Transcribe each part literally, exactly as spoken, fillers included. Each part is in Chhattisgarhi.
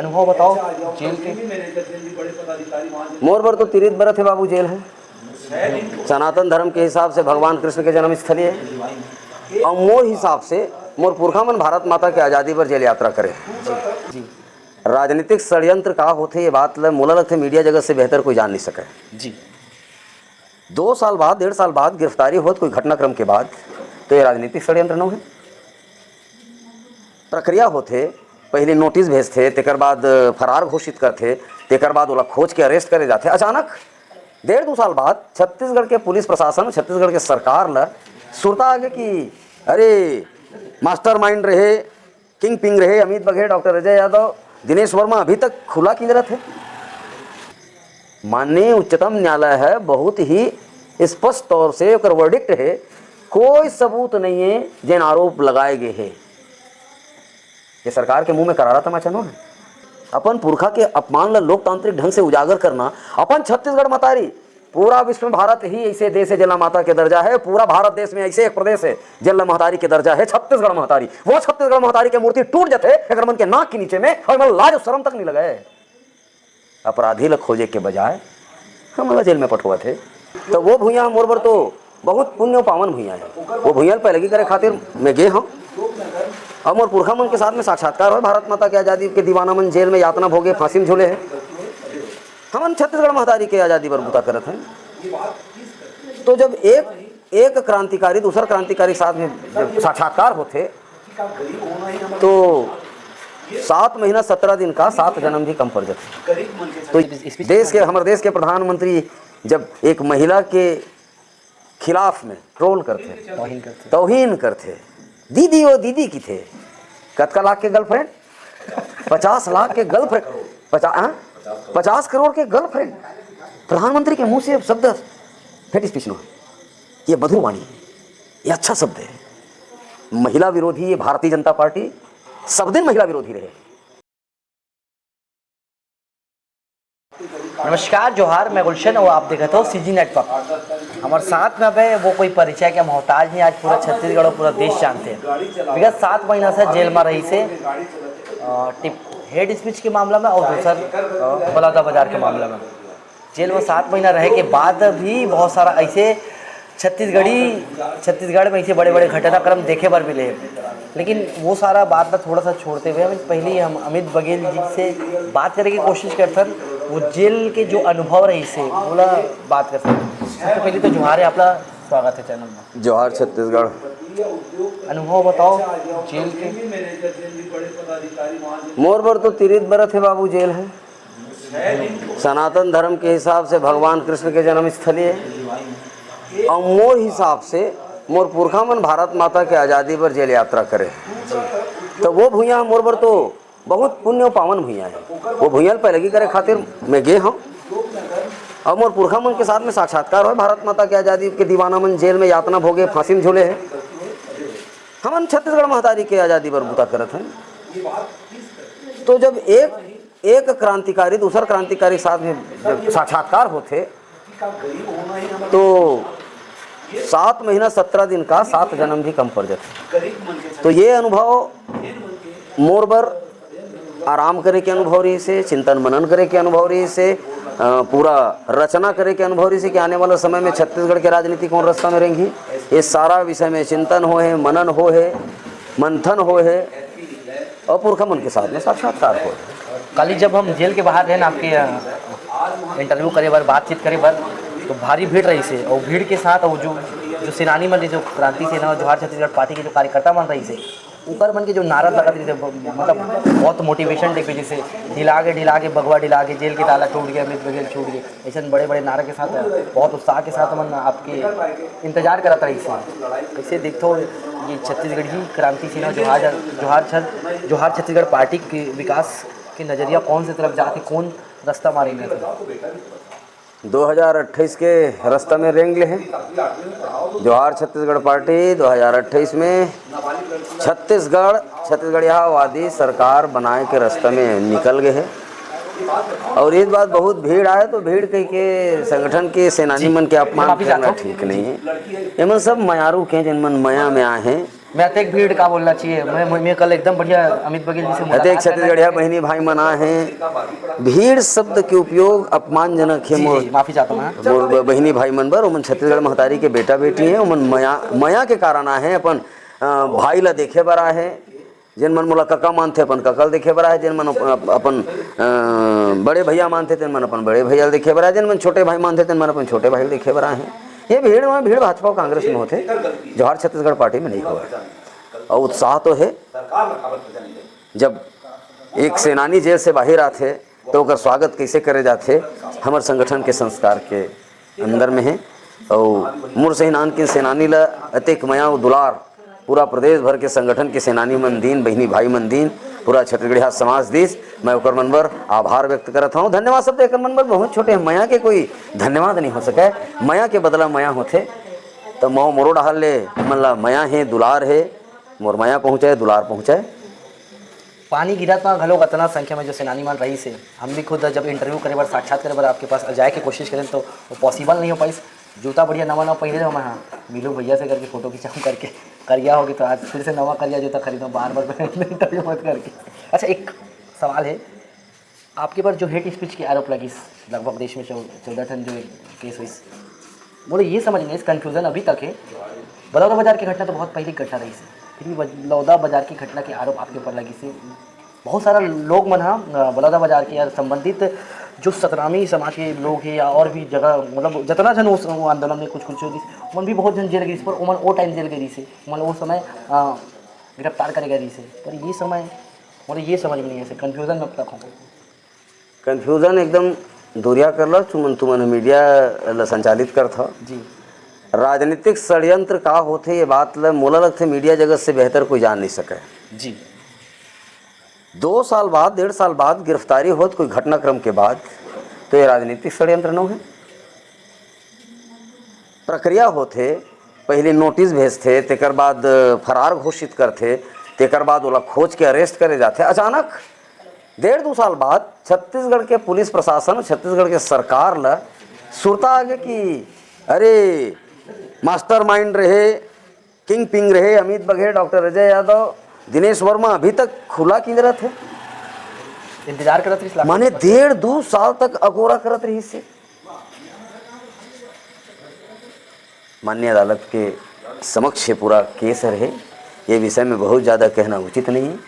अनुभव बताओ जेल के। मोर बर तो तीरिथ बरत हे बाबू जेल हे। सनातन धर्म के हिसाब से भगवान कृष्ण के जन्म स्थली हे। अउ मोर हिसाब से मोर पुरखा मन भारत माता के आजादी बर जेल यात्रा करे हे। जी। राजनीतिक षड्यंत्र का होथे, ये बात ल मोला लगथे मीडिया जगत से बेहतर कोई जान नहीं सके। जी। दो साल बाद, डेढ़ साल बाद गिरफ्तारी होत कोई घटनाक्रम के बाद, तो ये राजनीतिक षड्यंत्र नोहे। प्रक्रिया होथे, पहले नोटिस भेजथे, तेकर बाद फरार घोषित करथे, तेकर बाद ओला खोज के अरेस्ट करे जाथे। अचानक डेढ़ दू साल बाद छत्तीसगढ़ के पुलिस प्रशासन, छत्तीसगढ़ के सरकार ल सुरता आगे कि अरे, मास्टरमाइंड रहे, किंग पिंग रहे अमित बघेल, डॉक्टर अजय यादव, दिनेश वर्मा अभी तक खुला किंजरत हे। माननीय उच्चतम न्यायालय ह बहुत ही स्पष्ट तौर से ओकर वर्डिक्ट हे, कोई सबूत नहीं हे जेन आरोप लगाए गए हे। ये सरकार के मुंह में करारा तमाचा नो हे। अपन पुरखा के अपमान ल लोकतांत्रिक ढंग से उजागर करना, अपन छत्तीसगढ़ मतारी, पूरा विश्व में भारत ही ऐसे देश हे जेला माता के दर्जा हे, पूरा भारत देश में ऐसे एक प्रदेश हे जेला महतारी के दर्जा हे, छत्तीसगढ़ महतारी। वो छत्तीसगढ़ महतारी के मूर्ति टूट जथे एकर मन के नाक के नीचे में, और एमन लाज शरम तक नहीं लगे। अपराधी ल खोजे के बजाय हमन ल जेल में पठोवत हे। तो वो भुइयां मोर बर तो बहुत पुण्य पावन भुइयां हे। वो भुइयां ल पैलगी करे खातिर मैं गे हूँ। और मोर पुरखा मन के साथ में साक्षात्कार हो, भारत माता के आजादी के दीवाना मन जेल में यातना भोगे, फांसी में झूले हे। हमन छत्तीसगढ़ महतारी के आजादी बर बुता करत हन। तो जब एक, एक क्रांतिकारी दूसर क्रांतिकारी के साथ में जब साक्षात्कार होथे, तो सात महीना सत्रह दिन का सात जन्म भी कम पड़ जाथे। तो देश के, हमर देश के प्रधानमंत्री जब एक महिला के खिलाफ में ट्रोल करथे, तौहीन करथे। तौहीन करथे, दीदी, ओ दीदी किथे, कतका लाख के गर्लफ्रेंड? पचास लाख के गर्लफ्रेंड, पचास, हाँ? पचास करोड़ के गर्लफ्रेंड। प्रधानमंत्री के मुंह से अब शब्द, हेट स्पीच नो, ये मधुर वाणी, ये अच्छा शब्द है। महिला विरोधी ये भारतीय जनता पार्टी सब दिन महिला विरोधी रहे। नमस्कार, जोहार, मैं गुलशन और आप देखत हो सीजी नेटवर्क। हमारे साथ में अबे वो कोई परिचय के मोहताज नहीं, आज पूरा छत्तीसगढ़ और पूरा देश जानते हैं। विगत सात महीना से जेल में रही से, अ, टिप-, हेट स्पीच के मामला में और दूसर, अ, बलौदा बाजार के मामला में। जेल में सात महीना रहे के बाद भी बहुत सारा ऐसे छत्तीसगढ़ी, छत्तीसगढ़ में ऐसे बड़े-बड़े घटनाक्रम देखे बर मिले हे। लेकिन वो सारा बात ला थोड़ा सा छोड़ते हुए हम पहले ही हम अमित बघेल जी से बात करे के कोशिश करथन, वो जेल के जो अनुभव रहिसे, ओला बात करथन। सबसे पहले तो जोहार हे, आपला स्वागत हे चैनल में। जोहार छत्तीसगढ़। अनुभव बताओ जेल के। मोर बर तो तीरिथ बरत हे बाबू, जेल हे। सनातन धर्म के हिसाब से भगवान कृष्ण के जन्मस्थली हे। अउ मोर हिसाब से मोर पुरखा मन भारत माता के आजादी बर जेल यात्रा करे हे। तो वो भुइयां मोर बर तो बहुत पुण्य अउ पावन भुइयां हे। वो भुइयां ल पैलगी करे खातिर मैं गे हूँ। अउ मोर पुरखा मन के साथ में साक्षात्कार होय, भारत माता के आजादी के दीवाना मन जेल में यातना भोगे, फांसी में झूले हे। हमन छत्तीसगढ़ महतारी के आजादी बर बुता करत हन। तो जब एक, एक क्रांतिकारी दूसर क्रांतिकारी के साथ में जब साक्षात्कार होथे, तो सात महीना सत्रह दिन का सात जन्म भी कम पड़ जाथे। तो ये अनुभव मोर बर आराम करे के अनुभव रहिसे, चिंतन मनन करे के अनुभव रहिसे, अ, पूरा रचना करे के अनुभव रहिसे कि आने वाला समय में छत्तीसगढ़ के राजनीति कौन रास्ता में रेंगही। ये सारा विषय में चिंतन होय हे, मनन होय हे, मंथन होय हे अउ पुरखा मन के साथ में साक्षात्कार होय हे। काली जब हम जेल के बाहर रहे ना आपके, अ, इंटरव्यू करे बर, बातचीत करे बर, तो भारी भीड़ रहिसे अउ भीड़ के साथ अउ जो, जो सेनानी मन रहिसे, जो क्रांति सेना अउ जोहार छत्तीसगढ़ पार्टी के जो कार्यकर्ता मन रहिसे, ओकर मन के जो नारा लगत रहिसे, ब-, मतलब बहुत मोटिवेशन देखे, जैसे ढिला गे, ढिला गे, बघवा ढिला गे, जेल के ताला टूट गे, अमित बघेल छूट गे, ऐसन बड़े-बड़े नारा के साथ बहुत उत्साह के साथ मन आपके इंतजार करत रहिसे। कैसे देखथो ये छत्तीसगढ़ी क्रांति सेना जोहार, जोहार छत-, जोहार छत्तीसगढ़ पार्टी के विकास के नजरिया कौन से तरफ जाथे, कौन रास्ता मारे में? दो हज़ार अट्ठाईस के रास्ता में रेंग ले हे। जोहार छत्तीसगढ़ पार्टी दो हज़ार अट्ठाईस में छत्तीसगढ़, छत्तीसगढ़ियावादी सरकार बनाए के रास्ता में निकल गए हे। अउ इस बार बहुत भीड़ आए तो भीड़ कह के संगठन के सेनानी मन के अपमान करना ठीक नहीं हे। एमन सब मयारू के, जिन मन मया में आए हे, मैं अतेक भीड़ का बोलना चाहिए। मैं, मैं, मैं कल एकदम बढ़िया अमित बघेल जी से मुलाकात अतेक करना छत्तीसगढ़िया चाहिए। बहिनी भाई मन आए हैं। भीड़ शब्द के उपयोग अपमानजनक है। जी, मोर, जी, माफी चाहता हूँ मैं। मोर ब-, बहिनी भाई मन बर, ओमन छत्तीसगढ़ महतारी के बेटा बेटी हैं, ओमन मया, मया के कारण आए हैं, अपन, अ, भाई ला देखे बर आए हैं। जेन मन मोला कका मानथे, अपन कका ल देखे बर आए, जेन मन अप-, अप-, अपन, अ, बड़े भैया मानथे, तेन मन अपन बड़े भैया ल देखे बर आए, जेन मन छोटे भाई मानथे, तेन मन अपन छोटे भाई ल देखे बर आए हैं। ये भीड़ में, भीड़ भाजपा अउ कांग्रेस में होथे, जोहार छत्तीसगढ़ पार्टी में नहीं होवय। अउ उत्साह तो हे, जब एक सेनानी जेल से बाहिर आथे, तो ओकर स्वागत कइसे करे जाथे, हमर संगठन के संस्कार के अंदर में हे। अउ मोर सही नानकिन सेनानी ल अतेक मया अउ दुलार पूरा प्रदेश भर के संगठन के सेनानी मन दीन, बहिनी भाई मन दीन, पूरा छत्तीसगढ़िया समाज दीस। मैं ओकर मन बर आभार व्यक्त करत हौं। धन्यवाद शब्द एकर मन बर बहुत छोटे हे, मया के कोई धन्यवाद नहीं हो सके। मया के बदला मया होथे। त मो-, मोरो डहार ले मन ला मया हे, दुलार हे, मोर मया पहुँचे, दुलार पहुँचे। पानी गिरत म घलोक अतना संख्या में जो सेनानी मन रहिस हे, हम भी खुद जब इंटरव्यू करे बर, साक्षात करे बर आपके पास जाए के कोशिश करेन, तो वो पॉसिबल नहीं हो पाइस। जूता बढ़िया नवा नवा पहिरे हूँ मैं, हाँ, मिलू भैया से करके फोटो खिंचाऊँ करके, करिया होगे तो आज फिर से नवा करिया जूता खरीदूँ, बार बार इंटरव्यू मत करके। अच्छा, एक सवाल है, आपके ऊपर जो हेट स्पीच के आरोप लगिस, लगभग देश में चौ-, चौदह ठन जो केस होइस, मोला ये समझ नहीं, इस कन्फ्यूजन अभी तक है। बलौदा बाजार की घटना तो बहुत पहले की घटना रहिस है, फिर भी बलौदा बाजार की घटना के आरोप आपके ऊपर लगिस है। बहुत सारा लोग मन हा, अ, बलौदा बाजार के या संबंधित जो सतनामी समाज के लोग हैं या और भी जगह, मतलब जितना जन उस, वो आंदोलन में कुछ कुछ जो दिस, उमन भी बहुत जन जेल गइस, पर उमन वो टाइम जेल गइस है, उमन वो समय, अ, गिरफ्तार करे गए रहिस है, पर ये समय मोला ये समझ में नहीं आइस, कन्फ्यूजन में अब तक हूँ। कन्फ्यूजन एकदम दुरिया कर लो, तुमन, तुमन मीडिया ल संचालित करत हो। जी। राजनीतिक षड्यंत्र का होथे, ये बात ल मोला लगथे मीडिया जगत से बेहतर कोई जान नहीं सके। जी। दो साल बाद, डेढ़ साल बाद गिरफ्तारी होत कोई घटनाक्रम के बाद, तो ये राजनीतिक षड्यंत्र नो है। प्रक्रिया होथे, पहले नोटिस भेजथे, तेकर बाद फरार घोषित करथे, तेकर बाद ओला खोज के अरेस्ट करे जाथे। अचानक डेढ़ दू साल बाद छत्तीसगढ़ के पुलिस प्रशासन, छत्तीसगढ़ के सरकार ल सुरता आगे कि अरे, मास्टरमाइंड रहे, किंग पिंग रहे अमित बघेल, डॉक्टर अजय यादव, दिनेश वर्मा अभी तक खुला किंजरत हे। इंतजार करत रहिस, माने डेढ़ दू साल तक अगोरा करत रहिस हे। माननीय अदालत के समक्ष ये पूरा केस हर हे, ये विषय में बहुत ज़्यादा कहना उचित नहीं है।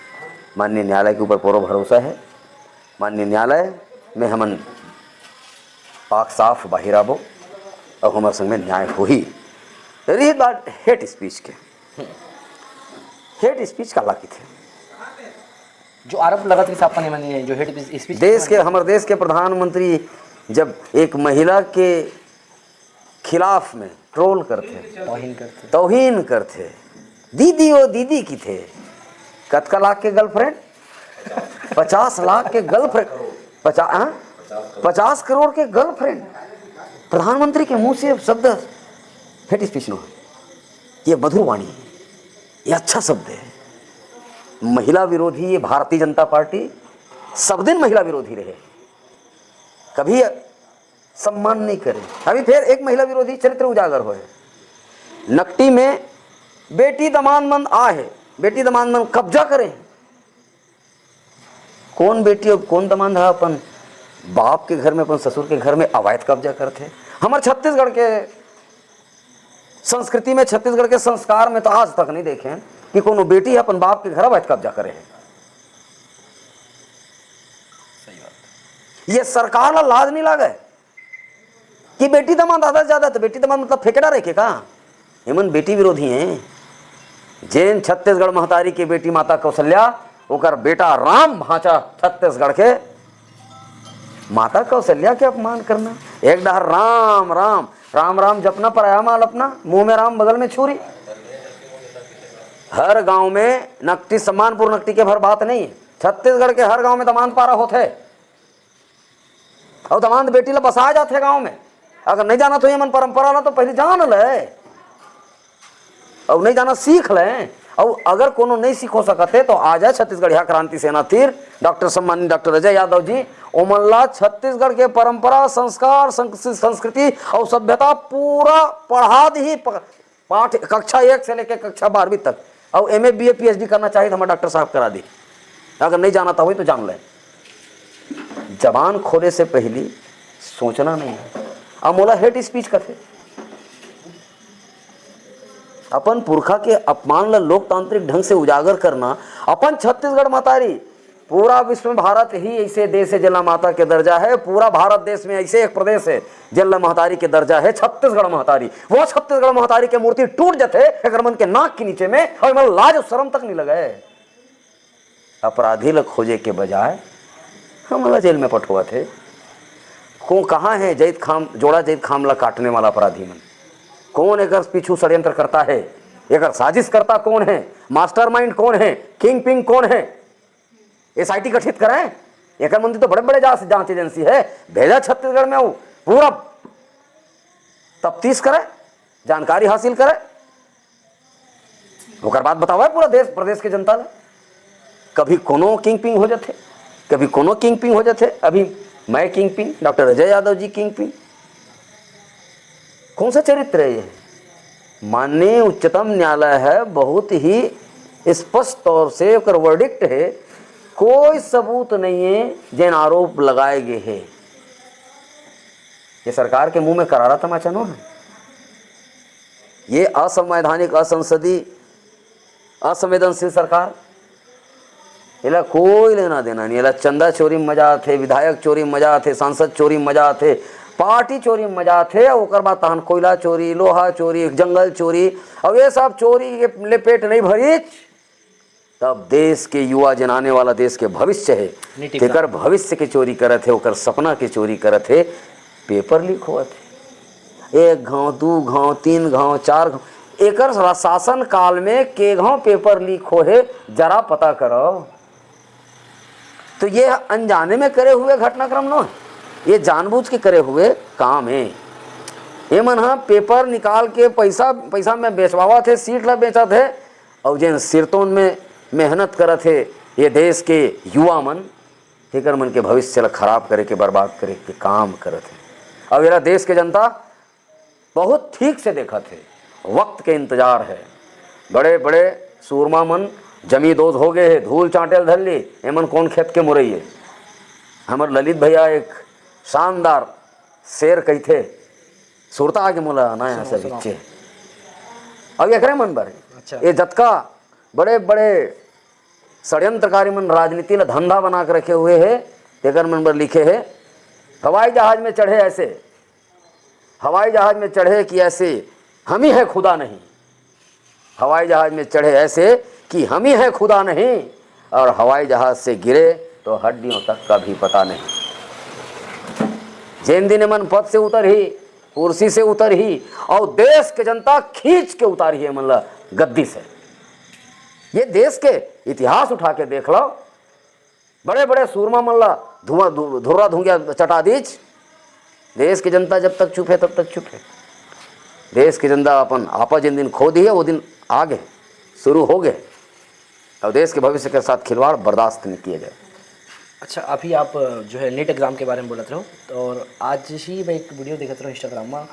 माननीय न्यायालय के ऊपर पूरा भरोसा है। माननीय न्यायालय में हमन पाक साफ बाहिर आबो, अउ हमर संग में न्याय होही। रही बात हेट स्पीच के, हेट स्पीच काला कहिथे? जो आरोप लगत रहिस अपन मन, जो हेट स्पीच देश के, हमर देश के प्रधानमंत्री जब एक महिला के खिलाफ में ट्रोल करथे, तौहीन करथे। तौहीन करथे, दीदी ओ दीदी किथे, कतका लाख के गर्लफ्रेंड? पचास लाख के गर्लफ्रेंड, पचास, हाँ? पचास करोड़ के गर्लफ्रेंड। प्रधानमंत्री के मुंह से शब्द हेट स्पीच नो है, ये मधुर वाणी है, ये अच्छा शब्द है। महिला विरोधी ये भारतीय जनता पार्टी सब दिन महिला विरोधी रहे, कभी सम्मान नहीं करे। अभी फिर एक महिला विरोधी चरित्र उजागर होए, नकटी में बेटी दमांद मन आ है, बेटी दमांद मन कब्जा करे हैं। कौन बेटी अउ कौन दमांद ह अपन बाप के घर में, अपन ससुर के घर में अवैध कब्जा करथे? हमर छत्तीसगढ़ के संस्कृति में, छत्तीसगढ़ के संस्कार में तो आज तक नहीं देखे कि कोनो बेटी ह अपन बाप के घर अवैध कब्जा करे है। सही बात। ये सरकार ला लाज नहीं लागे कि बेटी दमांद आधा से ज्यादा, तो बेटी दमांद मतलब फेंकेडा रहे के का? एमन बेटी विरोधी हैं। जेन छत्तीसगढ़ महतारी के बेटी माता कौशल्या, ओकर बेटा राम भांचा छत्तीसगढ़ के, माता कौशल्या के अपमान करना। एक डहर राम राम राम राम जपना, पराया माल अपना, मुंह में राम बगल में छुरी। हर गांव में नकटी, सम्मानपुर नकटी के भर बात नहीं, छत्तीसगढ़ के हर गांव में दमांद पारा होथे। अउ दमांद बेटी ला बसाए जाथे गांव में। अगर नहीं जानत हो ये मन परंपरा ला, तो पहले जान ले, अउ नहीं जाना सीख ले। अउ अगर कोनो नहीं सीखो सकत हे, तो आ जाए छत्तीसगढ़िया क्रांति सेना तीर, डॉक्टर सम्मानित डॉक्टर अजय यादव जी, ओमन ला छत्तीसगढ़ के परंपरा, संस्कार, संस-, संस्कृति अउ सभ्यता पूरा पढ़ा दिही। प-, पाठ कक्षा एक से लेके कक्षा बारहवीं तक अउ एमए, बीए, पीएचडी करना चाही त हमर डॉक्टर साहब करा दी। अगर नहीं जानत होही तो जान ले, जबान खोले से पहली सोचना नहीं है। अब मोला हेट स्पीच कथे। अपन पुरखा के अपमान ल लोकतांत्रिक ढंग से उजागर करना, अपन छत्तीसगढ़ महतारी, पूरा विश्व में भारत ही ऐसे देश है जेला माता के दर्जा है, पूरा भारत देश में ऐसे एक प्रदेश है जेला महतारी के दर्जा है, छत्तीसगढ़ महतारी। वो छत्तीसगढ़ महतारी के मूर्ति टूट जथे एकर मन के नाक के नीचे में, और एमन लाज और शर्म तक नहीं लगे। अपराधी ल खोजे के बजाय हमन ला जेल में पठोवत हे। को कहाँ हे जैत खाम, जोड़ा जैत खाम ला काटने वाला अपराधी मन? कौन एकर पीछू षड्यंत्र करता है? एकर साजिश करता कौन है? मास्टरमाइंड कौन है? किंग पिंग कौन है? एसआईटी गठित करें, एकर मन तो बड़े बड़े जांच, जांच एजेंसी है, भेजा छत्तीसगढ़ में, वो पूरा तफ्तीश करे, जानकारी हासिल करे, ओकर बाद बतावे पूरा देश प्रदेश के जनता ला। कभी कोनो किंग पिंग हो जाथे, कभी कोनो किंग पिंग हो जाथे। अभी मैं king ping, doctor Ajay Yadav ji king ping. कौन सा चरित्र है ये? माननीय उच्चतम न्यायालय है, बहुत ही स्पष्ट तौर से ओकर वर्डिक्ट है, कोई सबूत नहीं है जेन आरोप लगाए गए है। ये सरकार के मुंह में करारा तमाचा नो है। ये असंवैधानिक, असंसदीय, असंवेदनशील सरकार, एला कोई लेना देना नहीं। एला चंदा चोरी में मजा आथे, विधायक चोरी में मजा आथे, सांसद चोरी में मजा आथे, पार्टी चोरी में मजा आथे, ओकर बाद तहन कोयला चोरी, लोहा चोरी, जंगल चोरी। अब ये सब चोरी के ले पेट नहीं भरीच, तब देश के युवा, जेन आने वाला देश के भविष्य है, नीति तेकर भविष्य के चोरी करत हे, ओकर सपना के चोरी करत हे, पेपर लीक होवत हे। एक घाव, दू घाव, तीन घाव, चार घाव, एकर रा-, शासन काल में के घाव पेपर लीक होहे, जरा पता करो। तो ये अनजाने में करे हुए घटनाक्रम नो है, ये जानबूझ के करे हुए काम है। ये मन ह पेपर निकाल के पैसा, पैसा में बेचवावत हे, सीट ला बेचत हे, अउ जेन सिरतोन में मेहनत करत हे ये देश के युवा मन, तेकर मन के भविष्य ला खराब करे के, बर्बाद करे के काम करत हे। अउ एला देश के जनता बहुत ठीक से देखत हे, वक्त के इंतजार है। बड़े बड़े सूरमा मन जमींदोज हो गए हे, धूल चांटे ल धर ली, एमन कौन खेत के मुरई हे? हमर ललित भैया एक शानदार शेर कहिथे, सुरता आगे मोला ना यहाँ से सुनाओ, सुनाओ। बिच्चे। अब एकरे मन बर अच्छा। ये जतका बड़े बड़े षड्यंत्रकारी मन राजनीति ला धंधा बना के रखे हुए हे, तेकर मन बर लिखे हे, हवाई जहाज में चढ़े ऐसे, हवाई जहाज में चढ़े कि ऐसे हम ही है खुदा नहीं, हवाई जहाज में चढ़े ऐसे कि हम ही है खुदा नहीं, और हवाई जहाज से गिरे तो हड्डियों तक का भी पता नहीं। जेन दिन एमन पद से उतरही, कुर्सी से उतरही, और देश के जनता खींच के उतारही एमन ला गद्दी से। ये देश के इतिहास उठा के देख लो, बड़े बड़े सूरमा मन ला धुआं धु-, धुर्रा धुंगिया चटा दीच। देश के जनता जब तक चुप है तब तक चुप है। देश के जनता अपन आपा जिन दिन खो दी है वो दिन आ गए, शुरू हो गए। और देश के भविष्य के साथ खिलवाड़ बर्दाश्त नहीं किया जाए। अच्छा, अभी आप जो है नीट एग्जाम के बारे में बोलत रहो, और आज ही मैं एक वीडियो देखत रहो इंस्टाग्राम में,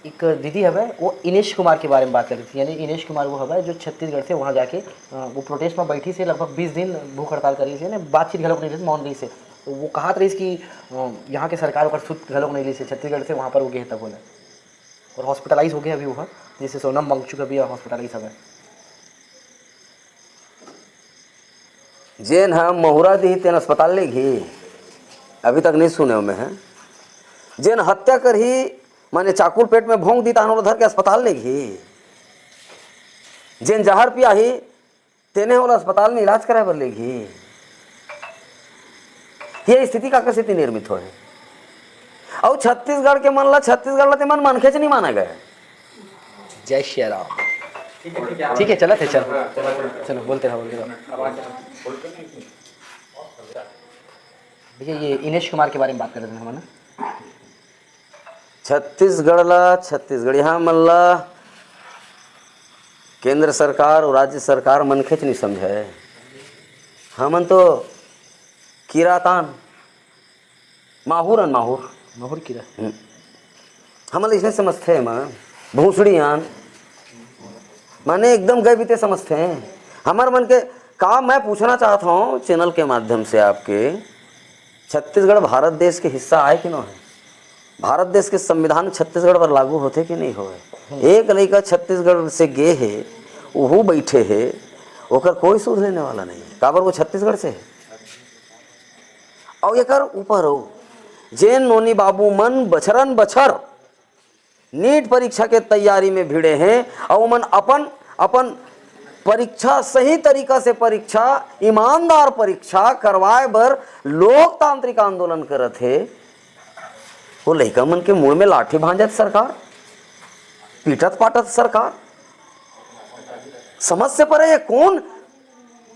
एक दीदी हवे, वो इनेश कुमार के बारे में बात करत रही थी। यानी इनेश कुमार वो हवे जो छत्तीसगढ़ से वहाँ जाके, अ, वो प्रोटेस्ट में बैठी से लगभग बीस दिन भूख हड़ताल करी से, यानी बातचीत घलोक नहीं रही, मौन रही से। तो वो कहत रही कि, अ, यहाँ के सरकार ओकर सुध घलोक नहीं ली से, छत्तीसगढ़ से वहाँ पर वो गए तब बोले, और हॉस्पिटलाइज हो गए अभी वो, जैसे सोनम वांगचुक अभी हॉस्पिटलाइज हवे। जेन ह महुरा दिही तेन अस्पताल लेगही? अभी तक नहीं सुने में है। जेन हत्या करही, माने चाकू ल पेट में भोंक दी, तहन ओला धर के अस्पताल लेगही? जेन जहर पियाही, तेने ओला अस्पताल में इलाज कराए बर लेगही? ये स्थिति काकर सेती निर्मित होए? अउ छत्तीसगढ़ के मन ला, छत्तीसगढ़ ला ते मन मनखेच नहीं माने गए। जय श्री राम। ठीक है, चलत है, चल। चलो, बोलते रहो, बोलते रहो। भैया, ये इनेश कुमार के बारे में बात कर रहे थे हम, है ना? छत्तीसगढ़ ला, छत्तीसगढ़िया मन ला केंद्र सरकार और राज्य सरकार मनखेच नहीं समझे। हमन तो किरातान, माहुर अन माहुर। माहुर कीरा। हम्म। हमन ला इसने समझथे एमा, भोसड़ी आन। माने एकदम गए बीते समझते हैं। हमर मन के का मैं पूछना चाहत हूँ चैनल के माध्यम से आपके, छत्तीसगढ़ भारत देश के हिस्सा आय कि नो हे? भारत देश के संविधान छत्तीसगढ़ पर लागू होथे कि नहीं होय? एक लइका छत्तीसगढ़ से गे हे, उहू बैठे हे, ओकर कोई सुध लेने वाला नहीं है। काबर वो छत्तीसगढ़ से है। अउ एकर ऊपर हो, जेन नोनी बाबू मन बछरन बछर नीट परीक्षा के तैयारी में भिड़े हैं, अउ ओमन अपन, अपन परीक्षा, सही तरीका से परीक्षा, ईमानदार परीक्षा करवाए बर लोकतांत्रिक आंदोलन करत हे, वो लइका मन के मुड़ में लाठी भांजत सरकार, पीटत पाटत सरकार। समझ से परे, ये कौन,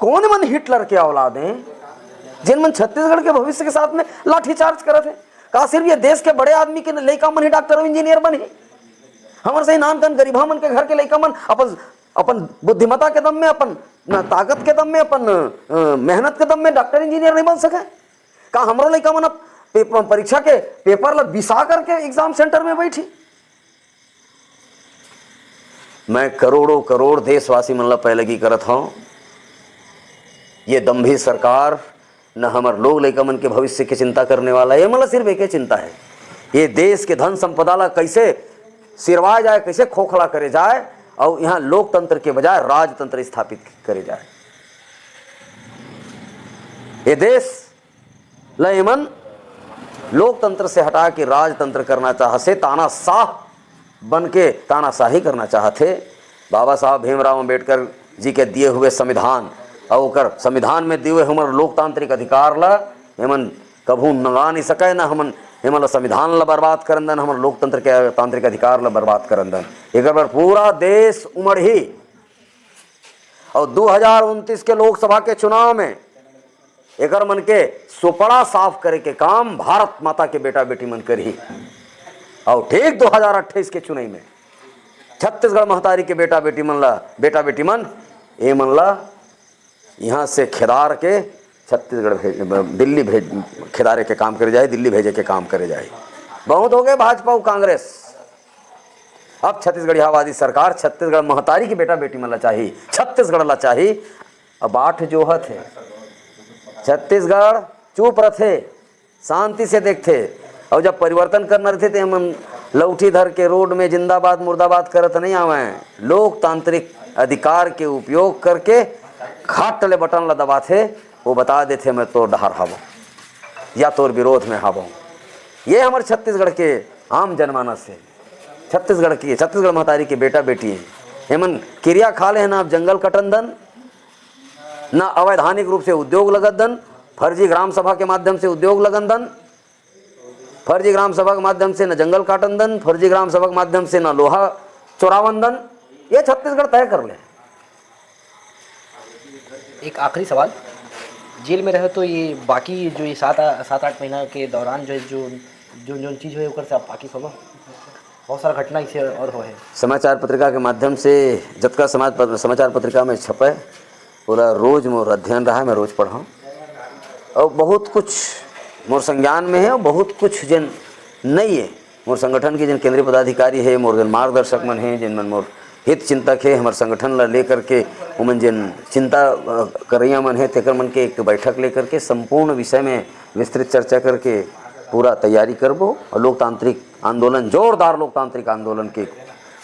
कौन मन हिटलर के औलाद हैं, जिन मन छत्तीसगढ़ के भविष्य के साथ में लाठीचार्ज करत हैं? का सिर्फ ये देश के बड़े आदमी के लइका मन ही डॉक्टर अउ इंजीनियर बनही? हमर सही नान कन गरीबा मन के घर के लइका मन अपन, अपन बुद्धिमत्ता के दम में, अपन न ताकत के दम में, अपन अ, मेहनत के दम में डॉक्टर इंजीनियर नहीं बन सके? का हमरो लइका मन अब पे-, परीक्षा के पेपर ला बिसा करके एग्जाम सेंटर में बैठी? मैं करोड़ों करोड़ देशवासी मन ला पैलगी करत हूँ, ये दम्भी सरकार न हमर लोग लइका मन के भविष्य के चिंता करने वाला है। ये मन ला सिर्फ एक चिंता है, ये देश के धन संपदा ला कैसे सिरवाए जाए, कैसे खोखला करे जाए, और यहाँ लोकतंत्र के बजाय राजतंत्र स्थापित करे जाए। ये देश ल एमन लोकतंत्र से हटा के राजतंत्र करना चाहत हे, तानाशाह बन के तानाशाही करना चाहत हे। बाबा साहब भीमराव अंबेडकर जी के दिए हुए संविधान और ओकर संविधान में दिए हुए हमर लोकतांत्रिक अधिकार ल एमन कभू नंगा नहीं सके, न हमन एमन ल संविधान ल बर्बाद करन दन, हमर लोकतंत्र के तांत्रिक अधिकार ल बर्बाद करन दन। एकर बर पूरा देश उमड़ही। और दो हज़ार उनतीस के लोकसभा के चुनाव में एकर मन के सुपड़ा साफ करे के काम भारत माता के बेटा बेटी मन करही। और ठीक दो हज़ार अट्ठाईस के चुनाव में छत्तीसगढ़ महतारी के बेटा बेटी मन ला, बेटा बेटी मन, ए मन ला यहाँ से खेदार के छत्तीसगढ़ भेज, दिल्ली भेज, खेदारे के काम करे जाए, दिल्ली भेजे के काम करे जाए। बहुत हो गए भाजपा और कांग्रेस। अब छत्तीसगढ़ियावादी सरकार छत्तीसगढ़ महतारी के बेटा बेटी मन ला चाही, छत्तीसगढ़ ला चाही। अब बाट जोहत हे, छत्तीसगढ़ चुप रथे, शांति से देखथे। और जब परिवर्तन करना रथे, ते हमन लौठी धर के रोड में जिंदाबाद मुर्दाबाद करत नहीं आवे। लोकतांत्रिक अधिकार के उपयोग करके खट ले बटन ला दबाथे, वो बता देथे, "मैं तोर डहार हवं या तोर विरोध में हवं।" ये हमर छत्तीसगढ़ के आम जनमानस हे, छत्तीसगढ़ के, छत्तीसगढ़ महतारी के बेटा बेटी हे। एमन किरिया खा ले हे, ना अब जंगल कटन दन, ना अवैधानिक रूप से उद्योग लगत दन, फर्जी ग्राम सभा के माध्यम से उद्योग लगन दन, फर्जी ग्राम सभा के माध्यम से न जंगल काटन दन, फर्जी ग्राम सभा के माध्यम से न लोहा चोरावन दन। ये छत्तीसगढ़ तय कर ले। एक आखिरी सवाल, जेल में रहे तो ये बाकी जो ये सात, सात आठ महीना के दौरान जो, जो, जो, जो चीज़ हुई, ओकर से आप वाकिफ हो? बहुत सारा घटना इसे और हो है। समाचार पत्रिका के माध्यम से जतका समाज पत्र, समाचार पत्रिका में छपे, ओला रोज मोर अध्ययन रहा, मैं रोज पढ़ाऊँ। और बहुत कुछ मोर संज्ञान में है और बहुत कुछ जेन नहीं है। मोर संगठन के जेन केंद्रीय पदाधिकारी है, मोर जेन मार्गदर्शक मन है, जेन मन मोर हित चिंतक है, हमर संगठन ला लेकर के ओमन जेन चिंता, अ, करैया मन है, तेकर मन के एक बैठक लेकर के संपूर्ण विषय में विस्तृत चर्चा करके पूरा तैयारी करबो और लोकतांत्रिक आंदोलन, जोरदार लोकतांत्रिक आंदोलन के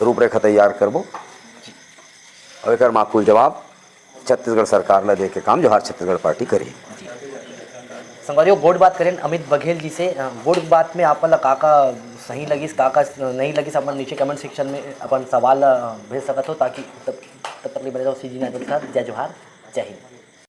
रूपरेखा तैयार करबो। और एकर माकूल जवाब छत्तीसगढ़ सरकार ला दे के काम जोहार छत्तीसगढ़ पार्टी करी। संगवारी हो, गोठ बात करेन अमित बघेल जी से। अ, गोठ बात में आप ला का का सही लगिस, का का नहीं लगिस, अपन नीचे कमेंट सेक्शन में अपन सवाल, अ, भेज सकत हो, ताकि तब, तब तक ले बने रहो सी जी नेटवर्क के साथ। जय जोहार, जय हिंद।